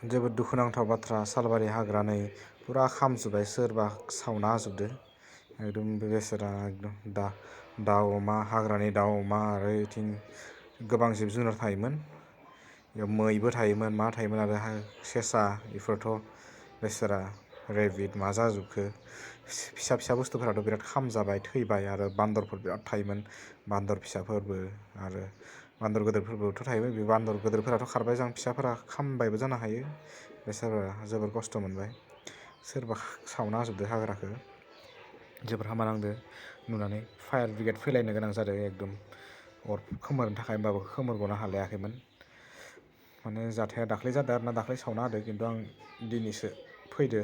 जोबोद दुखुनांथाव बाथ्रा सालबारि हाग्रा नै फुरा खामजोब्बाय सोरबा सावना होजोबदो एकदम बेसेरा एकदम दाउ अमा हाग्रानि दाउ अमा आरो इथिं गोबां जिब जुनार थायोमोन बेयाव मैबो थायोमोन मा थायोमोन आरो सेसा बेफोरथ' बेसेरा रेबिट मा जाजोबखो फिसा फिसा बुस्थुफोराथ' बिराद खामजाबाय थैबाय आरो बान्दरफोर बिराद थायोमोन बान्दर फिसाफोरबो आरो बान्दर गोदोरफोरबोथ' थायोमोन बे बान्दर गोदोरफोराथ' खारबाय जां फिसाफोरा खामबायबो जानो हायो बेसारा जोबोर खस्थ' मोनबाय सोरबा सावना होजोबदो हाग्राखौ जोबोर हामा नांदो नुनानै फायार ब्रिगेड फैलायनो गोनां जादों एकदम अर खोमोरनो थाखाय होमबाबो खोमोरग'नो हालायाखैमोन माने जाथाया दाख्लै जादों आरोना दाख्लै सावना होदो खिन्थु आं दिनैसो फैदो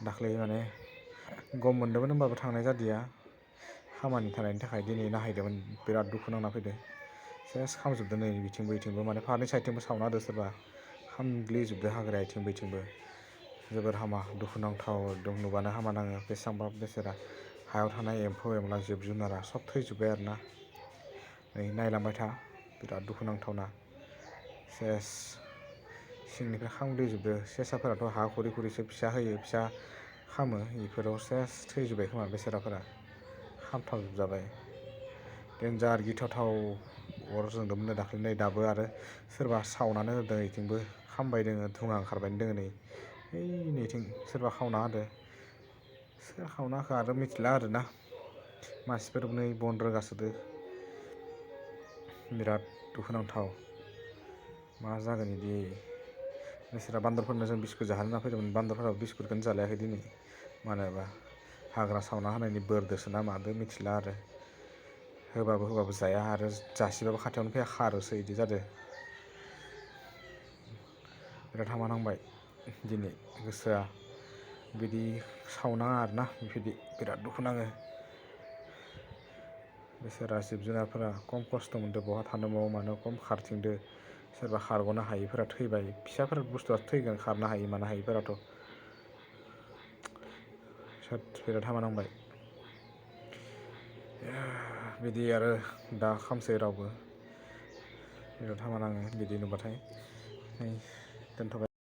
दाख्लै माने गम मोनदोंमोन होमबाबो थांनाय जादिया खामानि थानायनि थाखाय दिनै नायहैदोंमोन बिराद दुखु नांना फैदो सेस खामजोबदो नै बिथिंबो बिथिंबो माने फारनै साइडथिंबो सावना होदो सोरबा खामग्लिजोबदो हाग्राया इथिंबो इथिंबो जोबोर हामा दुखुनांथाव एकदम नुबानो हामा नाङो बेसेबांबा बेसेरा हायाव थानाय एम्फौ एनला जिब जुनारा सब थैजोब्बाय आरोना नै नायलांबाय था बिराद दुखुनांथावना सेस सिंनिफ्राय खामग्लिजोबदो सेसाफोराथ' हा खुरै खुरैसो फिसा होयो फिसा खामो बेफोराव सेस थैजोब्बाय खोमा बेसेराफोरा खामथाबजोबजाबाय देन्जार गिथावथाव अर जोंदोंमोन दाख्लै नै दाबो आरो सोरबा सावनानै होदों इथिंबो खामबाय दोङो धुङा ओंखारबाय दोङो नै नैथिं सोरबा खावना होदो सोर खावना होखो आरो मिथिला आरोना मानसिफोर नै बन रोगासोदो बिराद दुखुनांथाव मा जागोन बिदि बेसोरा बान्दरफोरनो जों बिस्कुट जाहोनो होनना फैदोंमोन बान्दरफोराबो बिस्कुटखौनो जालायाखै दिनै मानोबा हाग्रा सावना होनायनि बोरदोसो ना मादो मिथिला आरो होबाबो जाया आरो जासिबाबो खाथियावनो फैया खारोसो बिदि जादों बिराद हामा नांबाय दिनै गोसोआ बिदि सावनाङा आरोना बेबायदि बिराद दुखु नाङो बेसेरा जिब जुनारफोरा खम खस्थ' मोनदों बहा थानो बहा मानो खम खारथिंदो सोरबा खारग'नो हायिफोरा थैबाय फिसाफोर बुस्थुआ थैगोन खारनो हायि मानो हायिफोराथ' बिराद हामा नांबाय बिदि आरो दा खामसै रावबो बिराद हामा नाङो बिदि नुबाथाय दोनथ'बाय।